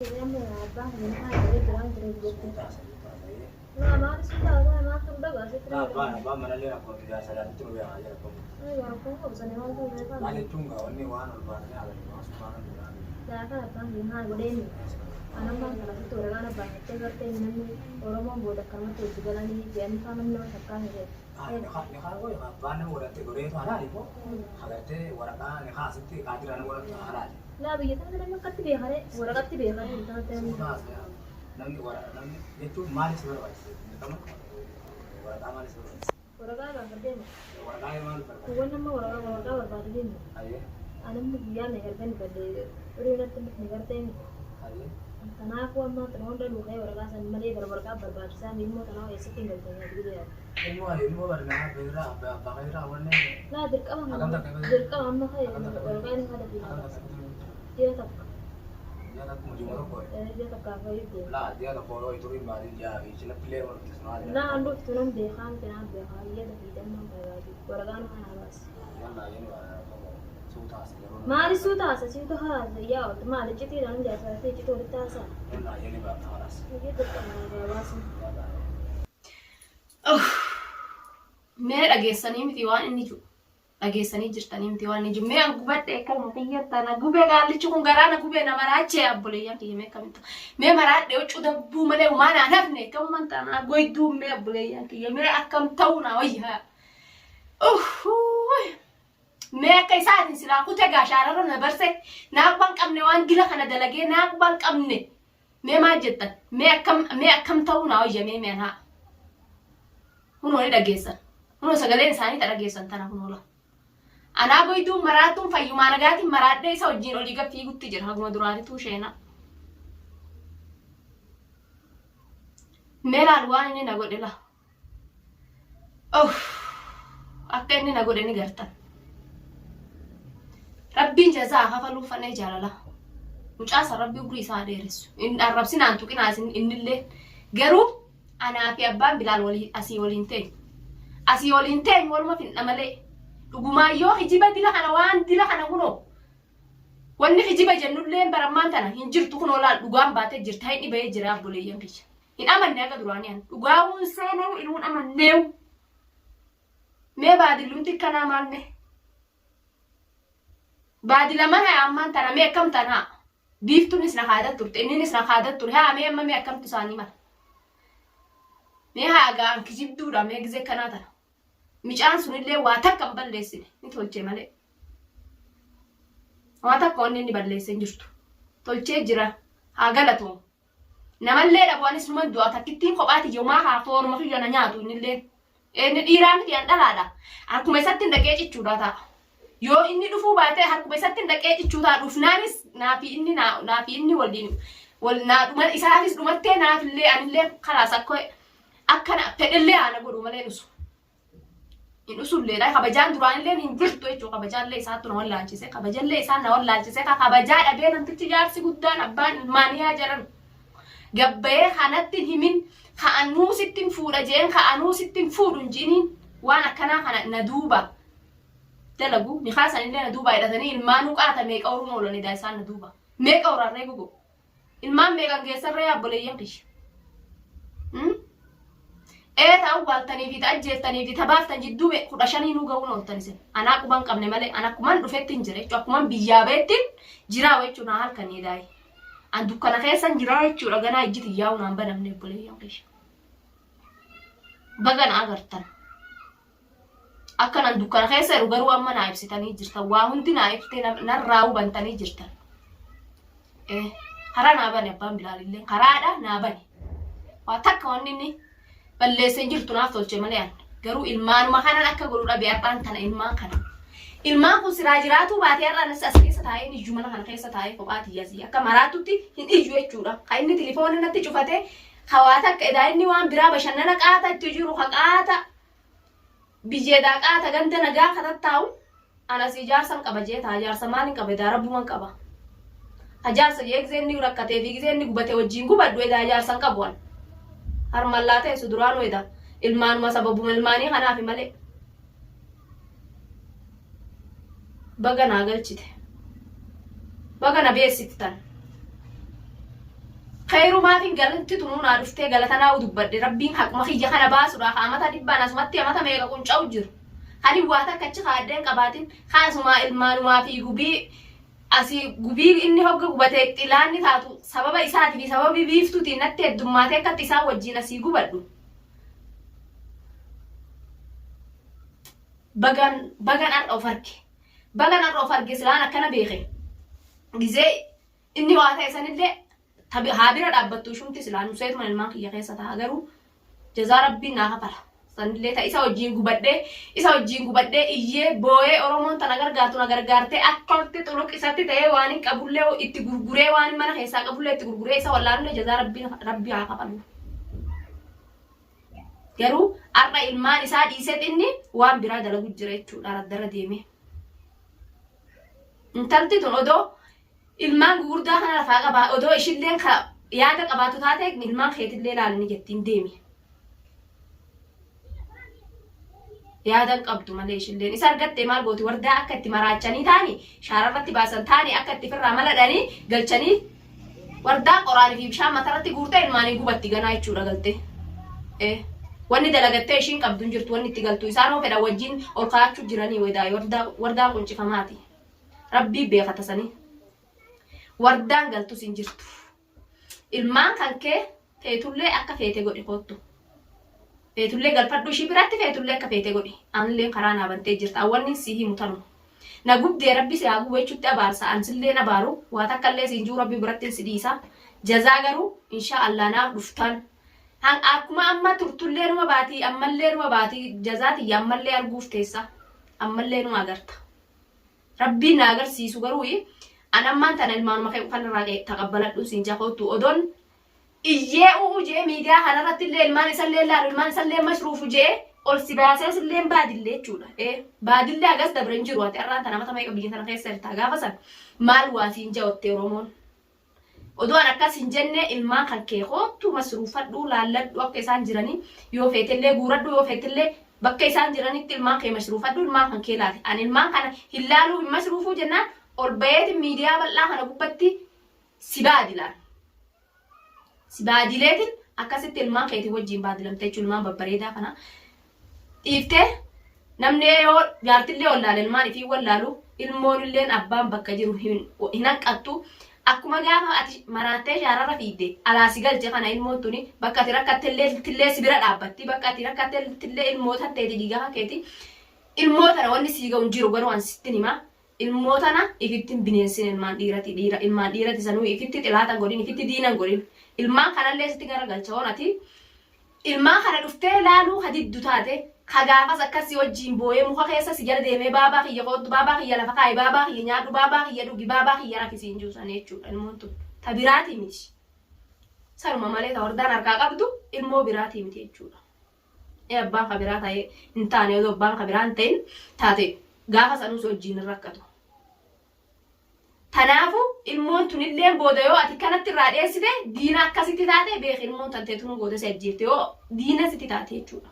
Namni abbaan kun maal godhee biraan ture biyyatti. Naa maal si ta'a maal kan dhagaa sitti Naa abbaan abbaan manallee rakkoo jaarsa jaarsitti nu beekaa jira rakkoo. Rakkoo qabsanii maal ta'u beekaa. Maal jechuun gaa wanni waan ol baasanii haasa'an waan sultaana duraa. Gaafa abbaan kun maal godheen anammaan kana sitti waraqaan abbaan jettee gartee namni Oromoon booda akkanumatti hojii galanii jedhanii faa namni nama shakkaa hin ta'e. Nikaa koo abbaan nama godhatte godheetu halaali koo agartee waraqaa nikaa asitti qaadiraan godhattu halaali. Laa biyya tanatti namni akkatti beekaree waraqatti beekaree biyya tanatti namni. Suutaa haasa'aa namni waraqaa namni jechuun maaliif si barbaachise dirqama waraqaa maaliif si barbaachise Waraqaa gaafadhee ma. waraqaa maaliif barbaachise Kuuwwan nama waraqaa waraqaa barbaadu deemu. hayyee Anamni guyyaa meeqa argan badde xurii natti hin dhufne gartee mi. hayyee Kanaafuu amma tana hunda luuqee waraqaa san malee bara waraqaa barbaachisaa mi immoo tanaa eessatti hin galtanii ati guddaa yaaddu. Ilmoo ilmoo barnaa beeraa abbaa beeraa wanne Laa dirqama Hagam takka eegalee? dirqama amma ka'e Hagam takka waraqaan hin haadha fi hagam takka ji'a takka ji'a takka ji'a tokko ji'a takkaaf wayii deema. laa ji'a tokko yeroo ituriin baatii ji'a fi cinatti illee wal itti sunaa jira. Laa an dhuftu nan beekaa miti naan beekaa iyyata fi dammaan barbaadu waraqaan kana baasi. Yallaa yeni suutaa haasa'e yeroo Maali suuta haasa siuta haasa yaa ooltu maali citiidhaan hin jaarsaa citii walitti haasaa. Yallaa yeni baafta kalaas. Iyyata dirqama waraqaa baasi. Yallaa. Mee dhageessanii miti waan inni jiru. Dhageessanii jirtanii miti waan inni jiru. Mee an gubadhe akkuma kiyyattaa na gube gaallichi kun garaa na gube na maraachee abboleeyyan kiyya mee akkamitti. Mee maraadhe huccuu dabbuu malee homaa naan hafne akkamuman taanaa goyduu mee abboleeyyan kiyya mee akkam ta'uu naa wayyaa. Uff. Mee akka isaatiin silaa kute gaa shaararra na barse naa quban qabne waan dila kana dalagee naa quban qabne. Mee maal jettan? Mee akkam mee akkam ta'uu naa wayya mee mee haa. Kunoo ni dhageessan. Kunoo sagaleen isaanii ta dhageessan tana kunoo la. Anaa goyduun maraatuun fayyumaa nagaatiin maraadhee isa wajjin olii gad fiigutti jira haguma duraanituu sheenaa. Mee laal waan inni na godhe laa. Uff! Akka inni na godhe ni gartan. Rabbiin jazaa haa kafaluu fanee jaalala. Mucaa san rabbii umrii isaa haa dheeressu. Hin arrabsinaan tuqinaa isin innillee. Garuu anaa fi abbaan Bilaal walii asii waliin teenyu. Asii waliin teenyu waluma finna malee. Dhugumaan yoo kijiba dila kana waan dila kana kunoo wanni kijiba jennulleen barammaan tana hin jirtu kunoo laal dhugaan baatee jirti hayni bahee jira obboleeyyan kiyya. Hin amanne haga duraanii an. Dhugaawuun seeneewu inuun amanneewu. Mee baadillumti akkanaa maal mee? Baadila mana ammaan tana mee akkam tanaa? Biiftuunis na kaadat turte inninis na kaadat ture haa mee amma mee akkamtu isaanii mala? Mee haa ga'an kijibduudha mee gizee akkanaa tana. Micaan sunillee waa takka hin balleessine ni tolche malee. Waa takka wanni inni balleesse hin jirtu. Tolchee jira haa galatoomu. Namallee dhabu anis numan du'a takkittiin kophaa tiyya homaa haa foonuma kiyya na nyaatu innilleen. Inni dhiiraa miti an dhalaadha. Harkuma isatti hin dhaqee cichuudha ta'a. Yoo inni dhufuu baate harkuma isatti hin dhaqee cichuu ta'a dhufnaanis naafi inni naafi inni waliin wal naa dhuma isaafis dhumattee naafillee anillee kalaas akka akkana fedhellee haana godhu malee nusu. Hin usulleedha. Kabajaan duraanillee hin jirtu jechuudha. Kabajaallee isaattu na wallaalchise. Kabajallee isaan na wallaalchise. Ka kabajaa dhabee namtichi jaarsi guddaan abbaan ilmaanii haa jedhan. Gabbayee kanatti hin himin. Ka anuu sitti hin fuudha jeen ka anuu sitti hin fuudhu hin jiiniin. Waan akkanaa kana na duuba dalagu. Nikaa sanillee na duuba hidhatanii ilmaanuu qaata meeqa horuun oolan edaa isaan na duuba. Meeqa horarree gogo. Ilmaan meeqan geessarree yaa obboleeyyan kiyya? Hmm? Ee ta awwaaltanii fi ta ajjeeftanii fi ta baaftan jidduu 15 nuu ga'uun ooltan isin. Anaa quban qabne malee an akkuman dhufetti hin jira jechuudha. Akkuman biyyaa ba'etti jiraa jechuudha naa halkanii daayi. An dukkana keessan jiraa jechuudha ganaa ijji tiyyaa'u naan banamne obboleeyyan kiyya. Baga na agartan. Akkan an dukkana keessa jiru garuu amma naa ibsitanii jirtan. Waa hundi naa ibsitee narraa hubantanii jirtan. Eh, karaa naa bane abbaan Bilaalillee karaadha naa bane. Waa takka wanni inni balleessee hin jirtu naaf tolche malee an. Garuu ilmaanuma kanan akka godhu dhabe har'aan tana ilmaan kana. Ilmaan kun siraa jiraatuu baatee har'aan as keessa taa'ee hin iyyu mana kana keessa taa'ee kophaa tiyyasii akka maraatutti hin iyyu jechuudha. Kan inni tilifoona natti cufatee hawaa takka edaa inni waan biraa bashannana qaata itti jiru ka qaata Biyyeedhaa qaata ganda nagaa ka tattaa'u an asii jaarsan qaba jee taa jaarsa maalin qaba edaa rabbuman qaba. Ka jaarsa jee gizee inni rakkatee fi gizee inni gubate wajjiin gubadhu edaa jaarsan qabu an. Harmallaa teessu duraanuu edaa ilmaanuma sababuma ilmaanii kanaafi malee. Baga naa galchite. Baga na beessiftan. Kheyrumaafin galanti tunuu naa dhuftee galatanaa'u dubbadhe rabbiin haquma kiyya kana baasuudha ka amata dhibbaan asumatti amata meeqa qunca'u jiru. Ani waa takka achi kaadheen qabaatin kaasumaa ilmaanumaa fi gubii asii gubii inni hogga gubate xilaanni taatu sababa isaatii fi sababii biiftuutiin natti heddummaatee akkatti isaan wajjiin asii gubadhu. Bagan bagan har'a of arge. Bagan har'a of arge silaan akkana beeke. Gizee inni waa ta'e sanillee tabi haa bira dhaabbattu ishumti silaa nuseetuma ilmaan kiyya keessa ta'a garuu jazaa rabbiin naa kafala. Sanillee ta isa wajjiin gubadhee isa wajjiin gubadhee iyyee booyee Oromoon tana gargaartu na gargaartee akkatti xuluq isatti ta'ee waan hin qabullee itti gurguree waan mana keessaa qabullee itti gurguree isa wallaanullee jazaa rabbiin rabbi haa kafalu. Garuu har'a ilmaan isaa dhiiseet inni waan biraa dalagu jira jechuudha raddarra deemee. Intalti tun odoo ilmaan gugurdaa kana lafaa qabaa odoo ishilleen ka yaada qabaatu taate ilmaan keetillee laali ni jettiin deemi. Yaada hin qabdu malee ishilleen isa argatte maal gooti wardaa akka itti maraachanii taani shaararratti baasan taani akka itti firraa maladhanii galchanii wardaa qoraanii fi bishaan matarratti guurtee ilmaanii gubatti ganaa jechuudha galtee. Eh. Wanni dalagattee ishiin qabdu hin jirtu wanni itti galtu isaan hoo fedhan wajjin ol kaa'achuu jiranii wedaa wardaa wardaan quncifamaati. Rabbii beeka tasanii. Wardaan galtus hin jirtu. Ilmaan kan kee feetullee akka feete godhi koottu. Feetullee galfadhu ishii biratti feetullee akka feete godhi. Anillee karaa naa bantee jirta. Awwanni si himu tanuma. Na gubdee rabbi si haa gubu jechutti abaarsa. An sillee na baaru. Waa takka illee siin jiru rabbi biratti si dhiisa. Jazaa garuu inshaa Allah naaf dhuftan. Han akkuma amma turtullee numa baatii ammallee numa baatii jazaa tiyya ammallee arguuf teessa. Ammallee numa agarta. Rabbiin na agarsiisu garuu an ammaan tana ilmaanuma kee kanarraa kee taqabbaladhu siin jaa koottu odoon iyyee u'u jee miidiyaa kanarratti illee ilmaan isallee laalu ilmaan isallee masruufu jee ol si baasee sillee baadillee jechuudha. Ee baadillee hagas dabre hin jiru ati arraan tana mata meeqa biyya tana keessa jirta gaafa san maal waa siin jawatte Oromoon. Odoo an akkas hin jenne ilmaan kan kee koottu masruufadhu laalladhu akka isaan jiranii yoo feetellee guuradhu yoo feetellee bakka isaan jiranitti ilmaan kee masruufadhu ilmaan kan kee laali. An ilmaan kana hin laaluu hin masruufuu jennaan ol bayeetin miidiyaa bal'aa kana gubbatti si baadilaan. Si baadileetin akkasitti ilmaan keetii wajjin baadilamte jechuun ilmaan babbareedaa kana dhiiftee namni yoo jaartillee wallaale ilmaan ifii wallaalu ilmoonilleen abbaan bakka jiru hin hanqattu akkuma gaafa ati maraattee shaararra fiigde alaa si galche kana ilmoon tuni bakka ati rakkattellee tillee si bira dhaabbatti bakka ati rakkattellee ilmoo tanteeti dhiigaa keeti ilmoo tana wanni sii ga'u hin jiru garuu an sittin himaa ilmoo tana ifitti hin bineensin ilmaan dhiirati dhiira ilmaan dhiirati sanuu ifitti xilaatan godhin ifitti diinan godhin ilmaan kanallee sitti garagalcha hoon ati Ilmaan kana dhuftee laaluu ka diddu taate, ka gaafas akkas si wajjiin booyee muka keessa si jala deemee baabaa kiyya koottu, baabaa kiyya lafa kaayi, baabaa kiyya nyaadhu, baabaa kiyya dhugi, baabaa kiyya rafi siin jiru sana jechuudha ilmoon tun. Ta biraatii miti. Sanuma malee ta wardaan harkaa qabdu ilmoo biraatii miti jechuudha. Ee abbaan ka biraa ta'ee hin taane odoo abbaan ka biraa hin ta'in taate gaafa sanuu si wajjiin hin rakkatu. Tanaafu ilmoon tunilleen booda yoo ati kanatti irraa dheessite diina akkasitti taate beeki ilmoon tantee tunuu booda si ajjeefte yoo diina sitti taate jechuudha.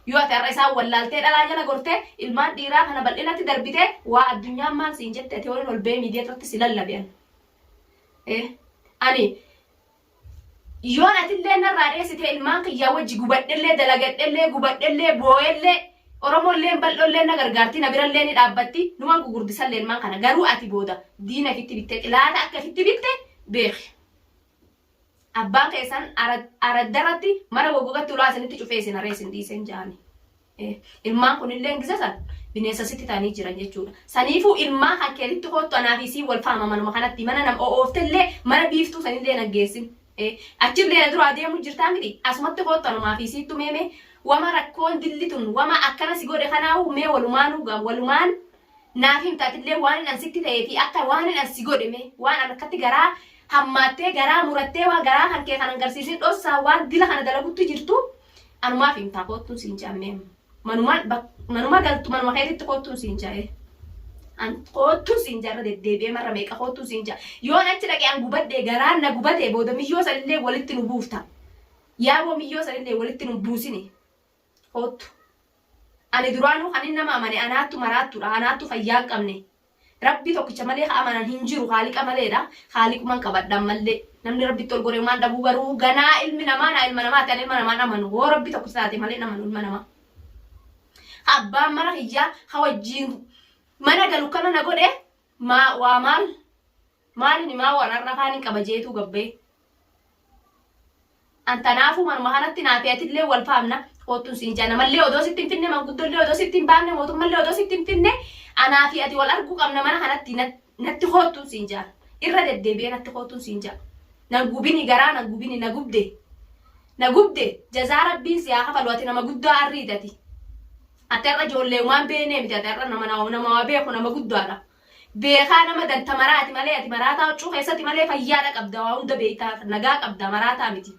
Yoo ati har'a isaan wallaaltee dhalaa jala gortee ilmaan dhiiraa kana bal'inatti darbitee waa addunyaan maal siin jette ati waliin ol ba'ee miidiyaa irratti si lallabe ani. Eh, ani Yoon atillee narraa dheessitee ilmaan kiyyaa wajji gubadhellee dalagadhellee gubadhellee booyellee Oromolleen bal'ollee na gargaarti na birallee ni dhaabbatti numan gugurdisallee ilmaan kana garuu ati booda diina ifitti bittee xilaata akka ifitti bitte beeki. Abbaan keessan araddarratti mana goggogatti ulaa isinitti cufee isin haree isin dhiiseen ja'ani. Ilmaan kunilleen gisa san bineensa sitti ta'anii jiran jechuudha. Saniifuu ilmaan kan keetitti koottu anaa fi siin wal faama manuma kanatti mana nam o'ooftellee mana biiftuu sanillee nan geessin. Achillee na duraa deemu jirtaa miti asumatti koottu anumaa fi siittu meemee wama rakkoon dilli tun wama akkana si godhe kanaa'u mee walumaanuu walumaan naaf himta atillee waan hin an sitti ta'ee fi akka waan hin an si godhe mee waan an akkatti garaa hammaattee garaa murattee waan garaa kan kee kan agarsiisin dhossaa waan dila kana dalagutti jirtu anumaaf himtaa koottuun siin jaammee manuma manuma galtu manuma keetitti koottuun siin jaa'e. An koottuun siin jaarra deddeebi'ee marra meeqa koottuun siin jaa. Yoon achi dhaqee an gubadhee garaan na gubatee booda miyyoo sanillee walitti nu buufta. Yaaboo miyyoo sanillee walitti nu buusini. Koottu. Ani duraanuu kanin nama amane anaattu maraattudha anaattu fayyaa hin qabne. Rabbi tokkicha malee ka amanan hin jiru haaliqa maleedha. Haaliquman qabadha ammallee. Namni rabbitti ol goree waan dhabuu garuu ganaa ilmi namaa naa ilma namaati ani ilma namaan amanu hoo rabbi tokko taate malee namanu ilma namaa. Abbaan mana kiyyaa ha wajjiin mana galu kana na godhe maa waa maal maalini maa waan har'a afaan hin qaba jeetuu gabbee. An tanaafuu manuma kanatti naa fi atillee wal faamna koottuun siin jaa namallee odoo sitti hin finne manguddollee odoo sitti hin baafne mootummallee odoo sitti hin finne anaa fi ati wal arguu qabna mana kanatti natti koottuun siin jaa irra deddeebi'ee natti koottuun siin jaa nan gubini garaa nan gubini na gubde na gubde jazaa rabbiin si haa kafalu ati nama guddaa arriite ati ati har'a ijoollee waan beeknee miti ati har'a nama nama waa beeku nama guddaadha. Beekaa nama danta maraati malee ati maraataa huccuu keessatti malee fayyaadha qabda waa hunda beektaa nagaa qabda maraataa miti.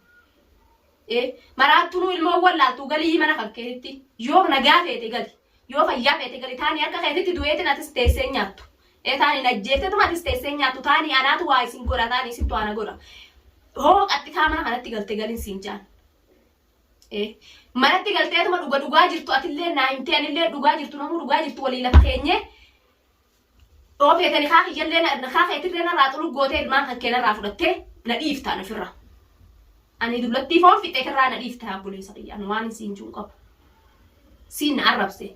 Maraattunuu ilmoo wallaaltuu galii mana kan keetitti yoo nagaa feete gali yoo fayyaa feete gali taanii harka keetitti du'eetin atis teessee nyaattu. Taanii najjeeftetuma atis teessee nyaattu taanii anaatu waa isin godha taanii isintu ana godha. Hoo qaxxitaa mana kanatti galte galin siin jaan. Manatti galteetuma dhuga dhugaa jirtu atillee naa himtee anillee dhugaa jirtu namuu dhugaa jirtu walii lafa keenyee Yoo feete nikaa kiyyallee nikaa keetillee narraa xulug gootee ilmaan kan kee narraa fudhattee na dhiiftaan ofirra. Ani dullattii foon fixxe ofirraa na dhiifta obboleessa kiyya ani waan siin jiru qabu. Siin na arrabse.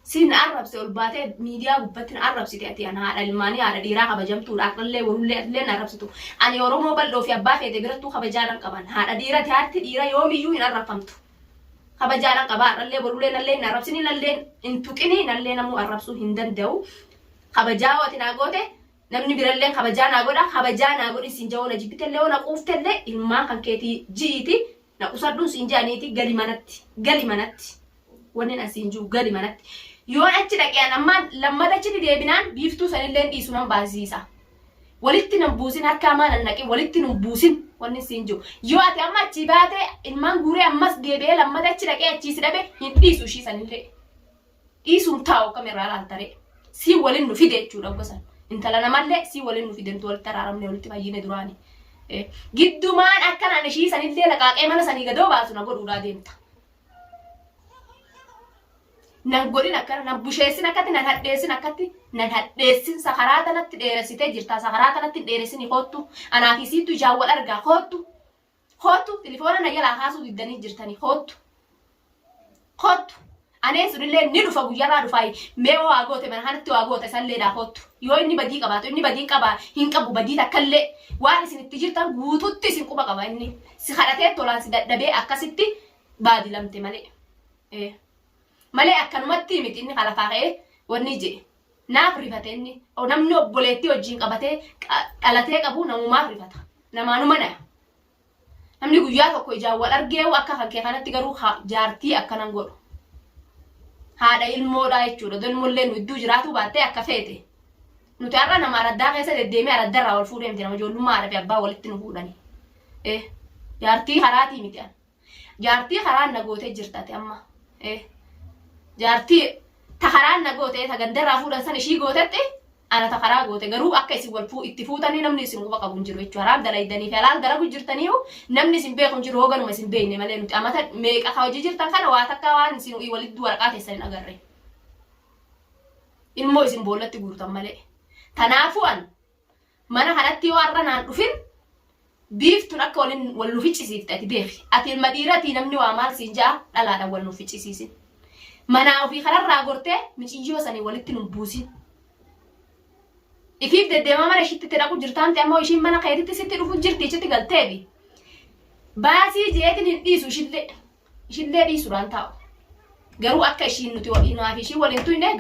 Siin na arrabse ol baatee miidiyaa gubbatti na arrabsite ati ana haadha ilmaanii haadha dhiiraa kabajamtuudha har'allee borullee atillee na arrabsitu. Ani Oromoo bal'oo fi abbaa feete birattuu kabajaadhaan qaban. Haadha dhiirati haati dhiira yoomiyyuu hin arrabfamtu. Kabajaadhaan qaba har'allee borullee nallee hin arrabsini nallee hin tuqini nallee namuu arrabsuu hin danda'u. Kabajaa ati naa goote namni birallee kabajaa naa godha kabajaa naa godhi siin ja'oo na jibbitellee yoo na quuftellee ilmaan kan keetii ji'iiti na qusadhuun siin ja'aniiti gali manatti gali manatti wanni an siin ji'u gali manatti. Yoon achi dhaqee an ammaan lammata achitti deebinaan biiftuu sanillee dhiisu nan baasisiisa. Walitti nan buusin harka hamaa nan naqin walitti nun buusin wanni siin jiru. Yoo ati amma achii baate ilmaan guuree ammas deebi'ee lammata achi dhaqee achii si dhabe hin dhiisu ishii sanillee. Dhiisuun taa'u akkam irraa laaltaree. Sii waliin nu fide jechuudha gosan. Intala namallee sii waliin nu fide nuti walitti araaramne walitti fayyine duraani. Giddumaan akkanaan ishii sanillee laqaaqee mana sanii gadoo baasu na godhuudhaa deemta. Nan godhin akkana nan busheessin akkatti nan hadheessin akkatti nan hadheessin sakaraa tanatti dheeressitee jirta sakaraa tanatti hin dheeressini koottu anaa fi siittu ijaan wal argaa koottu koottu tilifoona na jalaa kaasuu diddanii jirtanii koottu koottu aneen sunillee ni dhufa guyyarraa dhufaayi mee waa goote mana kanatti waa goote salleedhaa koottu yoo inni badii qabaatu inni badii qabaa hin qabu badii takkallee waan isin itti jirtan guututti isin quba qaba inni si kadhatee tolaan si dadhabee akkasitti baadilamte malee. Malee akkanumatti miti inni kalafaa ka'ee wanni jedhe. Naaf rifate inni. Namni obboleettii wajjin qabatee dhalatee qabu namumaaf rifata. Namaanuma naya. Namni guyyaa tokko ijaan wal argee akka kan kee kanatti garuu jaartii akkanan godhu. Haadha ilmoodhaa jechuudha. Ilmoollee nu idduu jiraatuu baattee akka feete. Nuti har'a nama araddaa keessa deddeemee araddarraa wal fuudhee miti nama ijoollummaa haadha fi abbaa walitti nu fuudhani. Jaartii karaatii miti an. Jaartii karaan na gootee jirta ati amma. Jaartii ta karaan na goote ta gandarraa fuudhan san ishii gootetti ana ta karaa goote garuu akka isin wal fuu itti fuutanii namni isin quba qabu hin jiru jechuudha. Haraam dalaydanii fi halaal dalagu jirtaniiyu namni isin beeku hin jiru hooganuma isin beekne malee nuti amata meeqa ka hojii jirtan kana waa takka waan isin walitti waraqaa teessan hin agarre. Ilmoo isin boollatti guurtan malee. Tanaafuu an Mana kanatti yoo har'a naan dhufin biiftun akka walin wal nu ficcisiifte ati beeki. Ati ilma dhiiratii namni waa maal siin ja'a dhalaadhaan wal nu ficcisiisin. Manaa ofii kanarraa gortee miciyyoo sanii walitti nun buusin. Ifiif deddeemaa mana ishiitti itti dhaqu jirtaamti ammoo ishiin mana keetitti sitti dhufu jirti achitti galteefi. Baasii jeetin hin dhiisu ishillee. Ishillee dhiisuudhaan taa'u. Garuu akka ishiin nuti naa fi ishiin waliin tuyne.